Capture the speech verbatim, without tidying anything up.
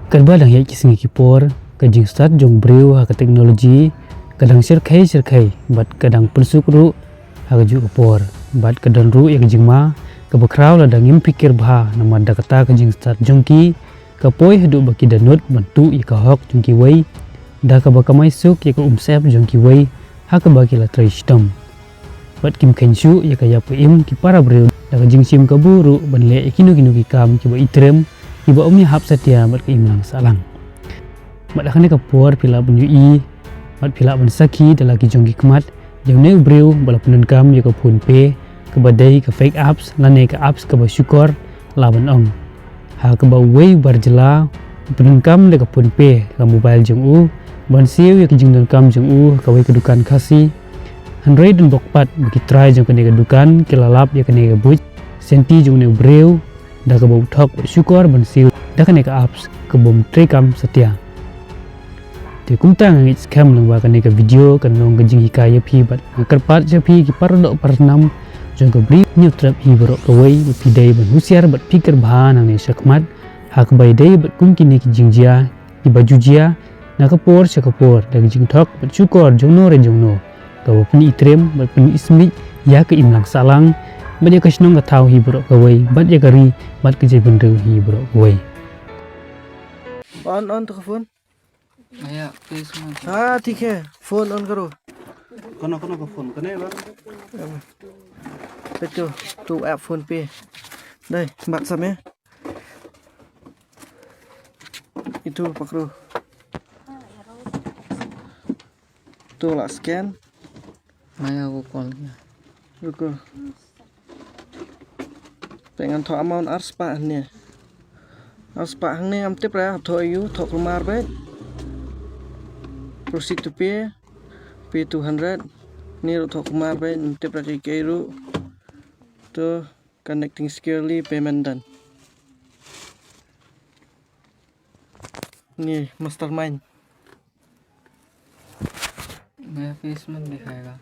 Katba dang ïaid ki sngi ki por, ka jingstad jong u briew ha ka technology ka dang shyrkhei shyrkhei bad ka dang pynsuk ruh ha kajuh ka por. Bad ka don ruh ïa ka jingma kaba khraw lada ngim phikir bha, namar da kata ka jingstad jong ki ka poi haduh ba ki da nud ban tuh ïa ka hok jong kiwei, da kaba kamai suk ïa ka umsyep jong kiwei ha kaba ki la trei shitom. Bad kim kheiñ shuh ïa ka ïap ka im ki para briew da ka jingshim kabu ruh ban leh ïa kino kino ki kam kiba itriem, kiba ym ïahap satia bad ka imlang sahlang. Bad ha kane ka por phi lah ban ïohi bad phi lah ban sakhi da la ki jong ki khmat jong une u briew ba la pyndonkam ïa ka PhonePe kaba dei ka fake apps lane ka apps kaba shukor lah ban ong. Ha kaba uwei u bar jylla u pyndonkam da ka PhonePe ka mobile jong u ban siew ïa ka jingdonkam jong u ha kawei ka dukan Khasi. Hynrei don bok pat ba ki trai jong kane ka dukan ki la lap ïa kane ka buit senti jong une u briew da kaba u thok bad shukor ban siew da kane ka apps kaba ym treikam satia. Te kumta nga ngeit skhem lyngba kane ka video kan long ka jinghikai ïa phi bad nga kyrpad sha phi ki para doh para snam jong ka Bri Hynñiewtrep hi baroh kawei ba phi dei ban husiar bad phikir bha nangne shakhmat ha kaba ïadei bad kum kine ki jingjia kiba ju jia na ka por sha ka por da ka jingthok bad shukor jongno re jongno kaba pyni itriem bad pyni ismit ïa ka imlang sahlang bad ïa ka shnong ka thaw hi baroh kawei bad ïa ka ri bad ka jaitbynriew hi baroh kawei. On, on to ka phone. Aya, please, man. हाँ, ठीक है। फोन ऑन करो। कौन, कौन का फोन? कने बार? पे तो, तो ऐप फोन पे। Dai, bat sa me. Itu pakru. Tu lah scan. Maya ko call ya. Ruko. Te ngan thoh amount ar spah hangne. Ar spah hangne ngam tip re, thoh aïu, thoh kulmar beit. Proceed to pay, pay two hundred. Ni ruh thoh kulmar beit, ngam tip re kaei kaei ruh. To connecting securely, payment done. Ni mastermind. Maya face man dikhayega.